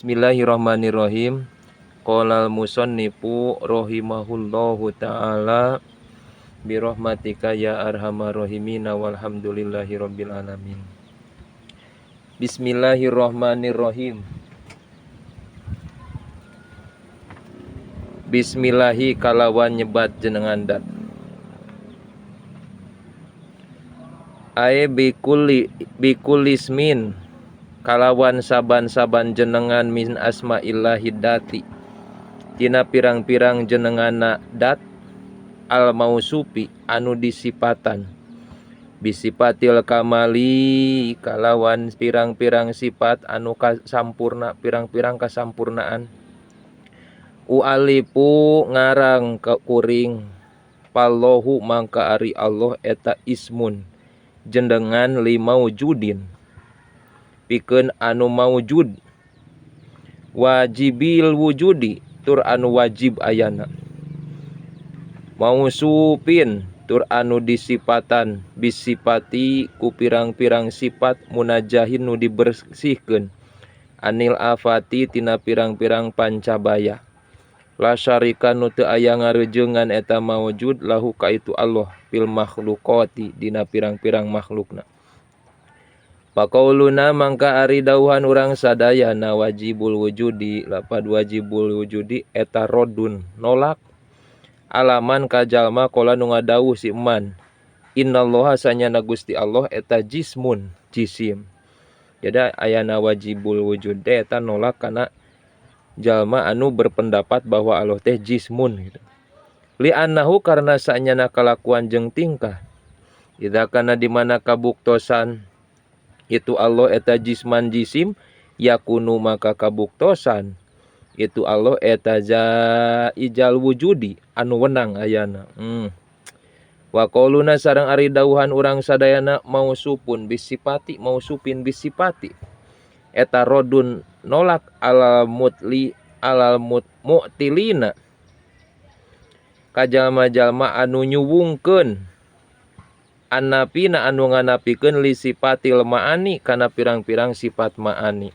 Bismillahirrahmanirrahim. Qala al-musannifu rahimahullahu taala bi rahmatika ya arhamar rahimin walhamdulillahi rabbil alamin. Bismillahirrahmanirrahim. Bismillahi kalawan nyebat jenengan dat. Ae bikulli bikulismin kalawan saban-saban jenengan min asma'illahi dati tina pirang-pirang jenengana dat al mausufi anu disipatan bisipatil kamali kalawan pirang-pirang sifat anu kasampurna pirang-pirang kasampurnaan ualipu ngarang ke kuring pallahu mangka ari Allah eta ismun jenengan limaujudin pikeun anu maujud wajibil wujudi tur anu wajib ayana mausupin tur anu disipatan bisipati ku pirang-pirang sifat munajahin nu dibersihkeun anil afati tina pirang-pirang pancabaya la syarika nu teu aya ngarejeungan eta maujud lahu ka itu Allah fil makhluqati dina pirang-pirang makhlukna. Paqauluna mangka ari dauhan urang sadayana wajibul wujudi lapad wajibul wujudi eta rodun nolak alaman ka jalma qala nu ngadawuh si eman innallaha sanyana Gusti Allah eta jismun jisim. Jadi ayana wajibul wujud teh eta nolak kana jalma anu berpendapat bahwa Allah teh jismun gitu. Li annahu karena sanyana kalakuan jeung tingkah idza kana di mana kabuktosan itu Allah eta jisman jisim yakunu maka kabuktosan itu Allah eta zaijal wujudi anu wenang ayana. Wa qauluna sareng ari dauhan urang sadayana mausupun bisipati mausupin bisipati eta rodun nolak alal mutli alal mu'tilina ka jalma-jalma anu nyuwungkeun annapina anu nganapikeun li sifatil ma'ani kana pirang-pirang sifat ma'ani.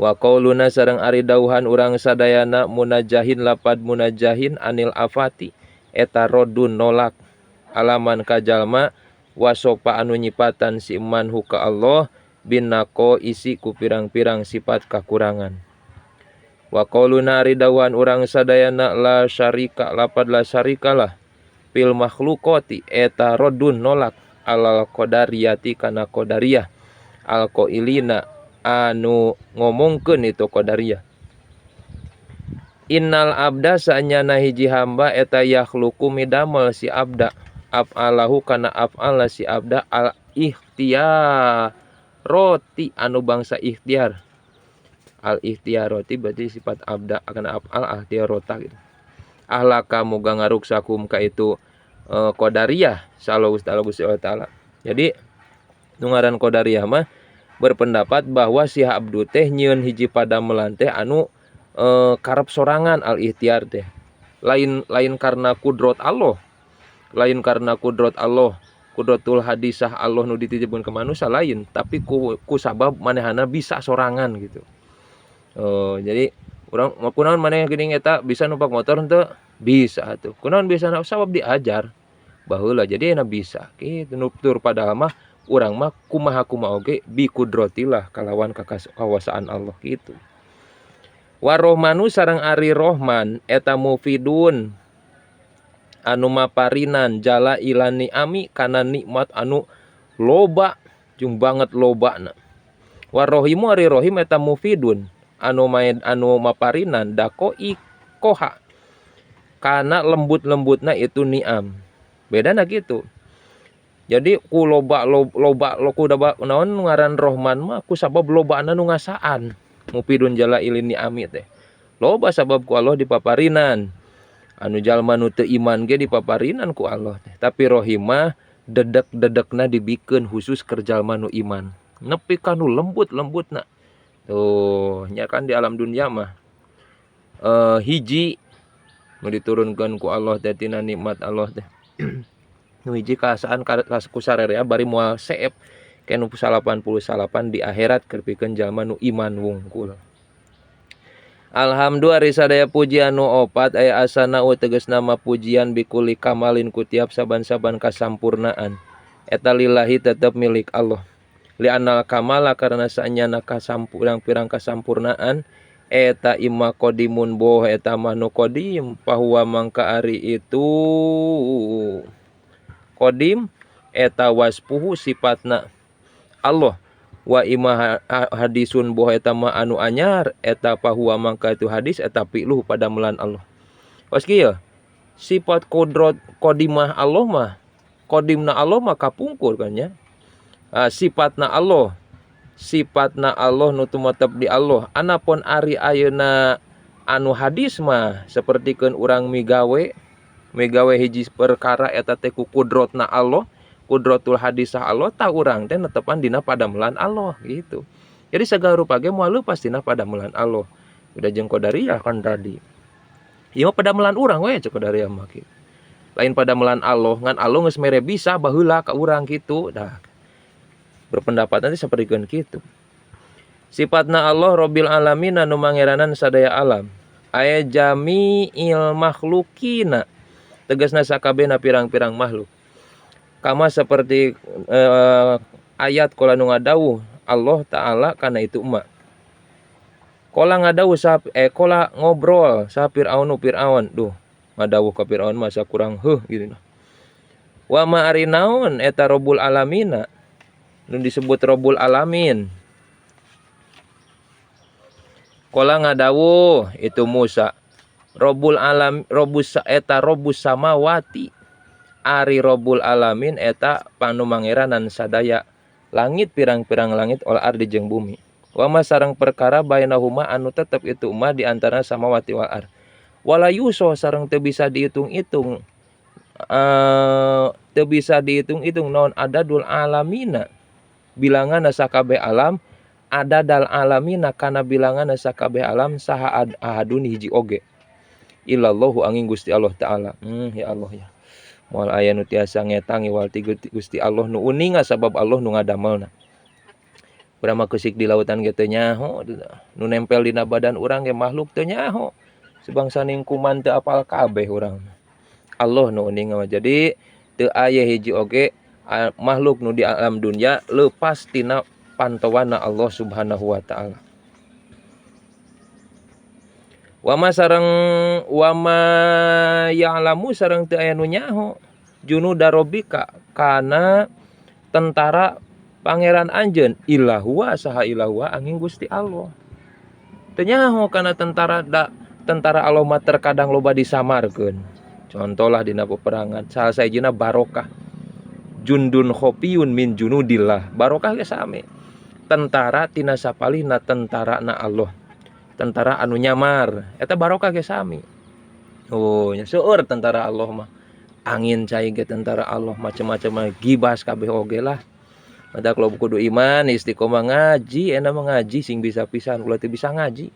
Wa qauluna sareng ari dauhan urang sadayana munajahin lapad munajahin anil afati eta rodun nolak alaman ka jalma wasopa anu nyipatan si iman hu ka Allah binako isi ku pirang-pirang sifat kakurangan. Wa qauluna ari dauhan urang sadayana la syarika lapad la syarikalah fil makhluqati eta rodun nolak alal qadariyati kana qadariyah al qailina anu ngomongkeun itu qadariyah. Innal abda saenyana hiji hamba eta yakhluqu midamel si abda af'alahu kana af'ala si abda al ikhtiaroti anu bangsa ikhtiar. Al ikhtiaroti berarti sifat abda kana af'al ikhtiarota gitu. Ahlaka muga ngaruksakum ka itu qadariyah sallallahu Gusti Allah taala. Jadi nu ngaran qadariyah mah berpendapat bahwa si abdu teh nyieun hiji padamelan teh anu karep sorangan al ikhtiar teh. Lain lain karena kudrot Allah. Lain karena kudrot Allah, kudratul hadisah Allah nu dititipkeun ke manusia lain, tapi ku sabab manehana bisa sorangan gitu. Jadi urang kunaon maneh geuning eta bisa numpak motor henteu? Bisa atuh. Kunaon bisa sabab diajar baheula jadi enak bisa kitu nutur padahal mah urang mah kumaha kumaha oge bi kudratillah kalawan kawasaan Allah kitu. Warohmanu sareng ari Rohman eta mufidun anu maparinan jala ilani ami kana nikmat anu loba jeung banget lobana. Warohimu ari Rohim eta mufidun anu main anu maparinan dako ikoha kana lembut-lembutna itu niam. Bedana gitu. Jadi ku loba loba ku daba naon ngaran Rohman mah ku sabab lobana nu ngasaan. Mufidun jala ilini ami teh. Loba sabab ku Allah dipaparinan. Anu jalma nu teu iman ge dipaparinan ku Allah teh. Tapi Rohim mah dedek-dedekna dibikeun khusus keur jalma nu iman. Nepi ka nu lembut-lembutna. Tuh, nya kan di alam dunia mah hiji nu diturunkeun ku Allah teh tina nikmat Allah teh. Nu hiji kaasaan ku sarerea bari moal seep ke nu 89 di akhirat keur pikeun jalma nu iman wungkul. Alhamdulillah ari sadaya pujian nu opat aya asanau tegasna mah pujian bikuli kamalin ku tiap saban-saban kasampurnaan eta lillahi tetep milik Allah. Li'anal kamala karena saenyana kasampurang-pirang kasampurnaan eta imma qadimun boh eta mah nu qadim fahuwa mangka ari itu qadim eta wasfuhu sifatna Allah wa imma hadisun boh eta mah anu anyar eta fahuwa mangka itu hadis eta fi'luhu padamelan Allah. Pas kieu sifat qudrat qadimah Allah mah qadimna Allah mah kapungkur kan nya. Sifatna Allah sifatna Allah nu tumetep di Allah. Anapun ari ayeuna anu hadis mah sapertikeun urang migawe migawe hiji perkara eta teh ku kudrotna Allah, kudratul hadisah Allah tah urang teh netepan dina padamelan Allah gitu. Jadi segala rupa ge moal leupas dina padamelan Allah. Udah jeung qadariyah kan tadi. Ieu mah padamelan urang we cek qadariyah mah kitu. Lain padamelan Allah, ngan Allah geus mere bisa baheula ka urang kitu. Dah. Berpendapat nanti sapertikeun kitu. Sifatna Allah Rabbil alamin anu mangeranan sadaya alam. Aya jami'il makhlukina. Tegasna sakabehna pirang-pirang makhluk. Kama seperti ayat qala nu ngadawuh Allah Ta'ala kana itu emak. Qala ngadawuh qala ngobrol sa Fir'aunu Fir'aun. Duh, ngadawuh ka Fir'aun masa kurang heuh gitu. Wa ma ari naon eta Rabbul alamina. Nu disebut Rabbul alamin. Qala ngadawuh itu Musa. Rabbul alam Rabbus eta Rabbus samawati. Ari Rabbul alamin eta panumangeranan sadaya langit pirang-pirang langit wal ardi jeung bumi. Wa ma sareng perkara bainahuma anu tetep itu ma di antara samawati wal ard. Wala yuso sareng teu bisa dihitung-hitung. Teu bisa dihitung-hitung naon adadul alamina. Bilanganna sakabeh alam adadal alamina kana bilanganna sakabeh alam saha ahadun hiji oge. Illallahu angin Gusti Allah Ta'ala. Ya Allah ya. Moal aya nu tiasa ngetang iwal ti Gusti Allah nu uninga sabab Allah nu ngadamelna. Urang mah keusik di lautan ge teu nyaho, nu nempel dina badan urang ge makhluk teu nyaho. Sebangsa ningkuman teu apal kabeh urang. Allah nu uninga mah. Jadi teu aya hiji oge makhluk nu di alam dunya leupas tina pantauanna Allah Subhanahu wa taala. Wama sareng wama ya'lamu sareng teu aya nu nyaho junuda rabbika kana tentara pangeran anjeun ilahua saha ilahua angin Gusti Allah. Teu nyaho kana tentara da tentara Allah mah terkadang loba disamarkeun. Contohlah dina peperangan salah sahijina barokah. Jundun khofiyun min junudillah. Barokah ge sami. Tentara tina sapalihna tentara na Allah. Tentara anu nyamar eta barokah ge sami. Oh nya seueur tentara Allah mah. Angin cai ge tentara Allah macam-macam gibas kabeh oge lah. Matak loba kudu iman istiqomah ngaji eta mah ngaji sing bisa pisan ulah teu bisa ngaji.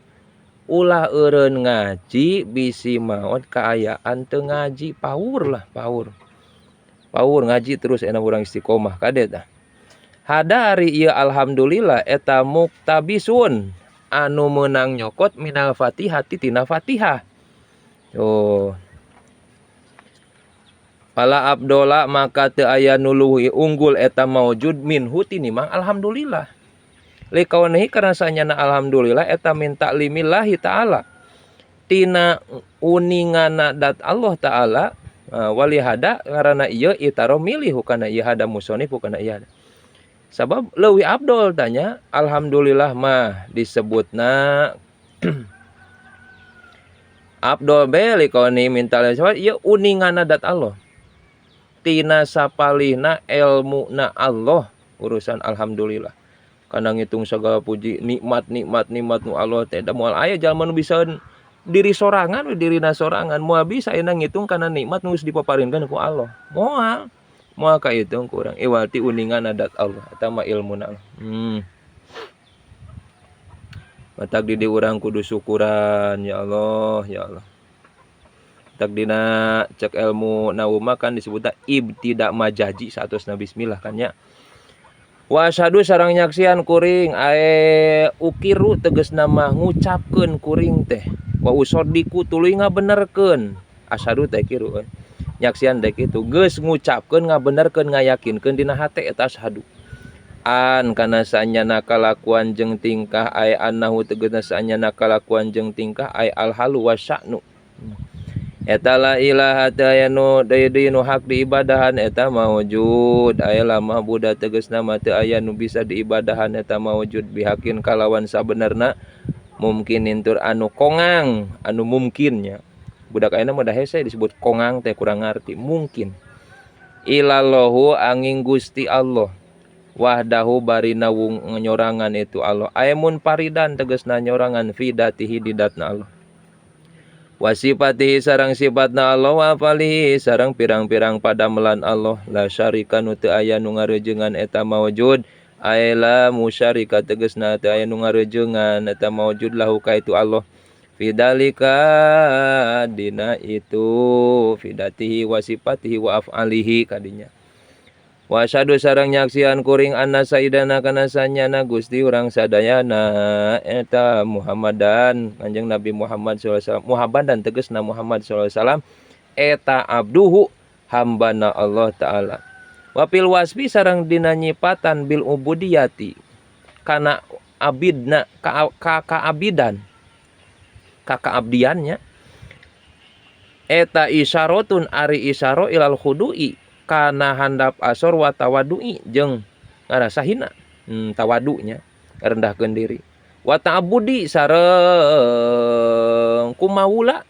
Ulah eureun ngaji bisi maot kaayaan teu ngaji paur lah paur. Paur ngaji terus enak urang istiqomah kade tah. Hada ari ieu alhamdulillah eta muktabisun anu meunang nyokot minal Fatihah tina Fatihah. Oh. Fala abdola maka teu aya nu leuwih unggul eta maujud minhu tinimang alhamdulillah. Likaunihi karena sanyana alhamdulillah eta min ta'limillahi ta'ala. Tina uningana dat Allah ta'ala wali hada karena ieu itaro milih hukana ieu hada musonif hukana ieu hada. Sabab leuwih abdol tanya alhamdulillah mah disebutna abdol be likauni minta sabab ieu uningana dat Allah. Tina sapalihna elmuna Allah urusan alhamdulillah. Kana ngitung segala puji nikmat nikmat nikmat nu Allah teh da moal aya jalma nu bisa diri sorangan we dirina sorangan moal bisa ayeuna ngitung kana nikmat nu geus dipaparinkeun ku Allah. Moal moal kahitung ku urang iwal ti uningan adat Allah eta mah ilmuna. Matak di urang kudu syukuran ya Allah ya Allah. Tak dina cek ilmu nauma kan disebutna ibtida majaji saatosna bismillah kan nya. Wa asyhadu sareng nyaksian kuring ae uqiru tegasna mah ngucapkeun kuring teh wa usaddiqu tuluy ngabenerkeun asyhadu teh kiru euy nyaksian teh kitu geus ngucapkeun ngabenerkeun ngayakinkeun dina hate eta asyhadu an kana saenyana kalakuan jeung tingkah ae annahu tegasna saenyana kalakuan jeung tingkah ae alhalu wasya'nu eta la ilaha teu aya nu deui-deui nu hak diibadahan eta maujud aya la ma'buda tegasna mah teu aya nu bisa diibadahan eta maujud bihakin kalawan sabenerna mungkin tur anu kongang anu mungkinnya budak ayeuna mah da hese disebut kongang teh kurang ngarti mungkin ilallahu anging Gusti Allah wahdahu barina wung nyorangan itu Allah aya munfaridan tegasna nyorangan fi dzatihi di dzatna Allah wa sifatihi sareng sifatna Allah wa af'alihi sareng pirang-pirang padamelan Allah la syarika nu teu aya nu ngareujeungan eta maujud ae la musyarika tegasna teu aya nu ngareujeungan eta maujud lahu ka itu Allah fidzalika dina itu fi dzatihi wa sifatihi wa af'alihi kadinya wa asyhadu sareng nyaksian kuring anna sayyidana kana sanyana Gusti urang sadayana eta Muhammadan Kanjeng Nabi Muhammad sallallahu alaihi wasallam Muhammadan tegasna Muhammad sallallahu alaihi wasallam eta abduhu hambana Allah taala wa fil wasfi sareng dina nyipatan bil ubudiyati kana abidna ka kaabidan ka kaabdiannya eta isyaratun ari isyara ilal khudu'i kana handap asor wa tawadu'i jeung ngarasa hina tawadunya rendahkeun diri wa ta'abudi sareng kumawula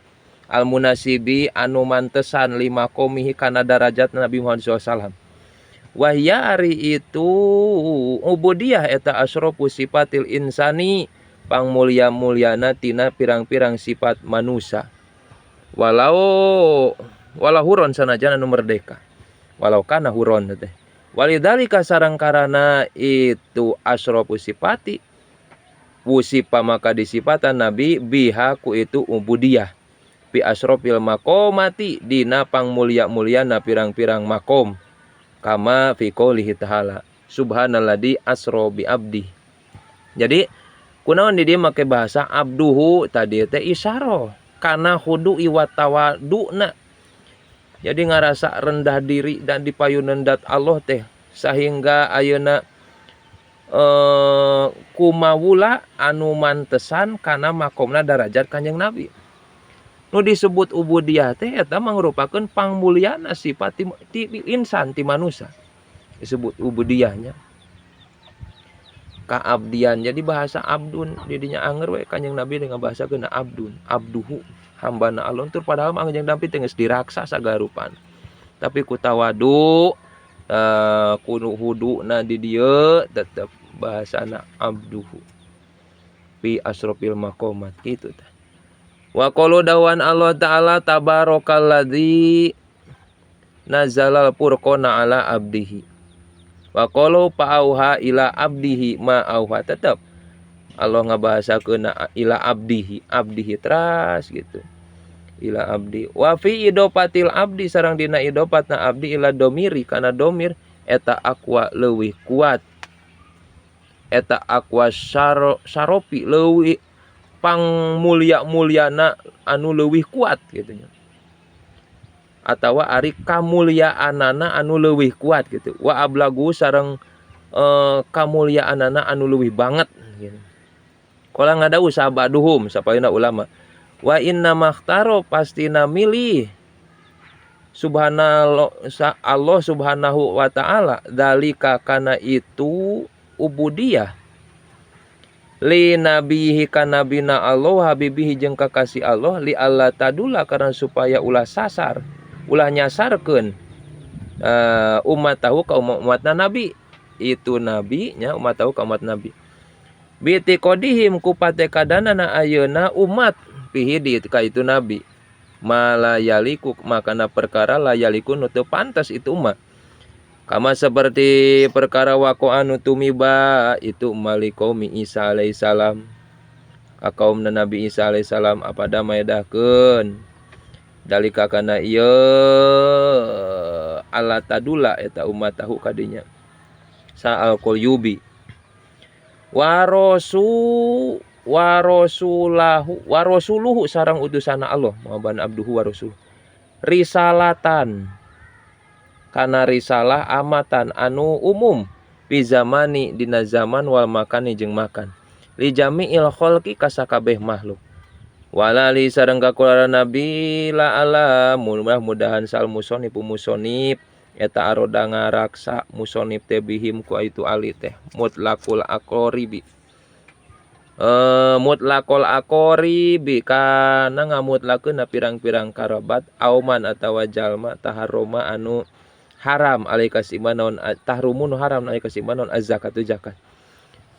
al munasibi anu mantesan lima qomihi kana darajat Nabi Muhammad sallallahu alaihi wasallam wahya ari itu ubudiyah eta asrofu sifatil insani pangmulia-muliana tina pirang-pirang sifat manusia walau walau huron sanajan anu merdeka walau kana huron teh walidzalika sareng karana itu asrofu sifati wusifa maka disifatan nabi biha ku itu ubudiyah fi asrofil maqamati dina pangmulia-muliana pirang-pirang makom kama fi qoulihi ta'ala subhanalladzi asra bi abdi. Jadi kunaon di dieu make bahasa abduhu tadi teh isyarah kana khudu'i wa tawaduna. Jadi ngarasa rendah diri dan dipayunan dat Allah teh sehingga ayeuna kumawula anu mantesan kana makomna darajat Kanjeng Nabi. Nu disebut ubudiyah teh eta mangrupakeun pangmuliana sifat ti insan ti manusia. Disebut ubudiyahnya. Kaabdian. Jadi bahasa abdun didinya anger we Kanjeng Nabi dengan bahasa kena abdun, abduhu hambana Allah tur padahal mah Kanjeng Nabi teh geus diraksa sagarupan. Tapi ku tawadu ku huduna di dieu tetep bahasana abduhu fi asrofil maqamat gitu tah. Wa qalu dawan Allah Ta'ala tabarakalladzi nazalal furqana ala abdihi. Wa qalu fa'auha ila abdihi ma auha tetep Allah ngabahasakeun ila abdihi, abdihi teras gitu. Ila abdi. Wa fi idofatil abdi sareng dina idofatna abdi ila domiri kana domir eta aqwa leuwih kuat. Eta aqwa saropi leuwih pangmulia-muliana anu leuwih kuat gitu nya. Atawa ari kamuliaanana anu leuwih kuat gitu. Wa ablagu sareng kamuliaanana anu leuwih banget gitu. Qala ngadawuh sabaduhum sapayuna ulama. Wa inna makhtaro pastina milih subhanallah Allah subhanahu wa ta'ala dalika kana itu ubudiyah li nabihi kanabina Allah habibihi jeung kakasih Allah li alla tadula karena supaya ulah sasar ulah nyasarkeun umat tahu ka umat-umatna nabi itu nabi nya umat tahu ka umat nabi bi'tiqodihim ku patekadanana ayeuna umat fihi di ka itu nabi malayaliku makana perkara layaliku nu teu pantas itu umat kama seperti perkara waqa'a nu tumiba itu malikomi Isa alaihissalam ka kaumna Nabi Isa alaihissalam apada maedahkeun dalika kana ieu ala tadula eta umat tahu kadinya. Sa Al-Qalyubi wa wa rasulahu wa rasuluhu sareng utusanna Allah Muhammadan abduhu wa rasuluh risalatan kana risalah amatan anu umum fi zamani dina zaman wal makani jeung makan li jami'il khalqi ka sakabeh makhluk wala li sareng ka kulawarga Nabi la ala mudah-mudahan sal musonif musonif eta aroda ngaraksa musonif teh bihim ku itu ali teh mutlaqul aqoribi mutlaqul aqoribi kana ngamutlakeun pirang-pirang karabat auman atawa jalma taharroma anu haram alaika siman naon tahrumu nu haram alaika siman naon az-zakatu zakat.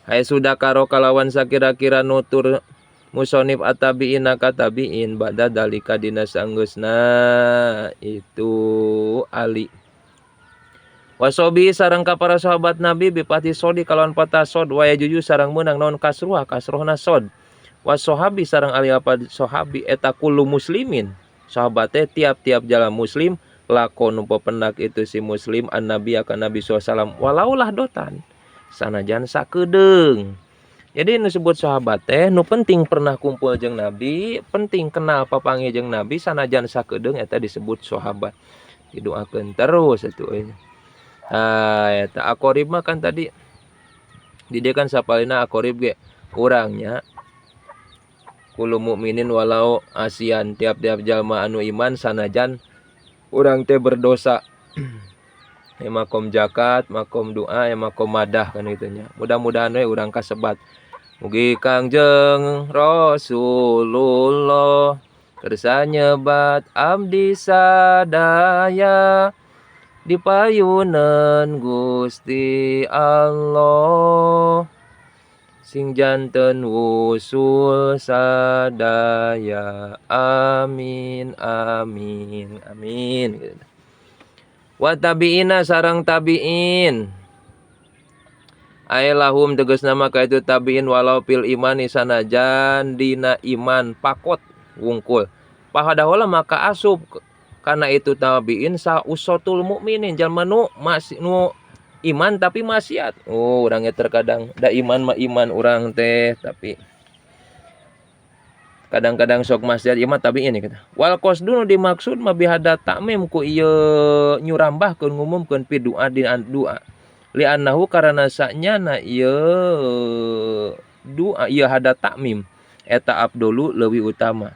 Hai sudah karo kalawan sakira-kira nutur musonif atabiin ka tabiin ba'da dalika dina sanggeusna itu ali. Wasobi sareng ka para sahabat Nabi bipati sodi kalawan patah sod wa yajuju sareng meunang naon kasruha kasrohna sod. Wasohabi sareng ali apa sohabi eta kullu muslimin. Sahabat teh tiap-tiap jalan muslim lakon nu pependak itu si muslim an nabi akan Nabi SAW walaulah dotan sanajan sakedeung. Jadi nu sebut sahabat teh nu penting pernah kumpul jeung Nabi, penting kenal papanggih jeung Nabi sanajan sakedeung eta disebut sahabat. Didoakeun terus atuh euy. Ah eta aqorib mah kan tadi di dieu kan sapalina aqorib ge urangnya kullu mukminin walau asian tiap-tiap jalma anu iman sanajan urang teh berdosa. Ya, makom zakat, makom doa, ya makom madah kan gitu nya. Mudah-mudahan we urang kasebat. Mugi Kangjeng Rasulullah kersa nyebat abdi sadaya dipayunan Gusti Allah sing janten wusul sadaya amin amin amin gitu. Wa tabiina sareng tabiin ay lahum tegasna maka itu tabiin walau fil imani sanajan dina iman pakot wungkul pahadahola maka asup karena itu tabiin sa usotul mukminin jalma nu masih nu iman tapi maksiat. Oh urangnya terkadang da iman mah iman urang teh tapi kadang-kadang sok maksiat ieu mah tabiin kita. Wal qasdu nu dimaksud mah bihada takmim ku ieu nyurambahkeun ngumumkeun fi doa dina doa. Li annahu karana sanyana ieu doa ieu hada takmim eta afdalu leuwih utama.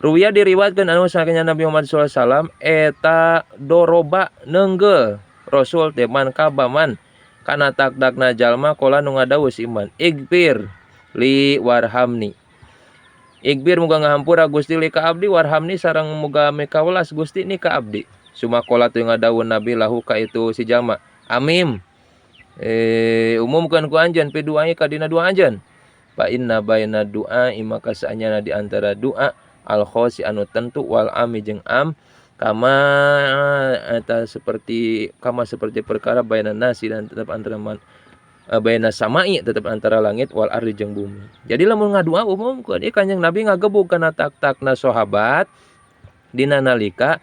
Ruwiya diriwayatkeun anu saking Nabi Muhammad sallallahu alaihi wasallam eta doroba neunggeul Rasul teh man kabaman kana takdakna jalma qala nu ngadawuh si iman igfir li warhamni. Igbir muga ngahampura Gusti li ka abdi warhamni sareng muga mikawelas Gusti ni ka abdi. Sumakola teu ngadawuh Nabi lahu ka itu si jalma. Amim. Umumkeun ku anjeun pi duai ka dina doa anjeun. Fa inna baina du'a maka saanyana di antara doa al khosi anu tentu wal ami jeung am kama eta seperti kama seperti perkara baina nasi dan tetap antara man baina samai tetap antara langit wal ardi jeung bumi. Jadi lamun ngadua umumkeun ieu Kanjeng Nabi ngagebug kana tak-takna sahabat dina nalika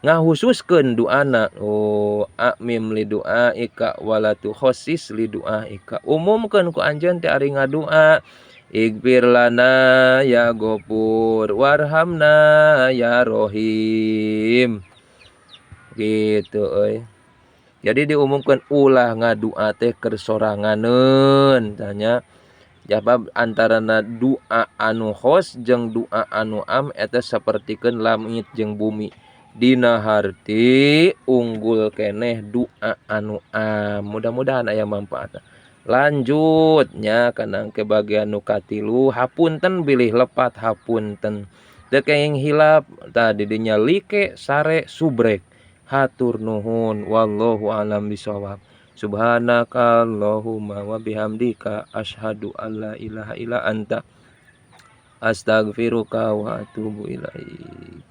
ngahususkeun duana. Oh amim li duaika wala tukhassis li duaika. Umumkeun ku anjeun teh ari ngadua igfir lana ya Ghafur warhamna ya Rahim. Gitu euy. Jadi diumumkan ulah ngadua teh keur soranganeun tanya. Jabab antarana doa anu khos jeung doa anu am eta sapertikeun langit jeung bumi. Dina harti unggul keneh doa anu am. Mudah-mudahan aya manfaatna. Lanjutnya kana ke bagian nu katilu hapunten bilih lepat hapunten. Teu kenging hilap tah di dinya like sare subrek. Hatur nuhun wallahu alam bisawab. Subhanakallahumma wa bihamdika asyhadu an la ilaha illa anta astaghfiruka wa atubu ilaik.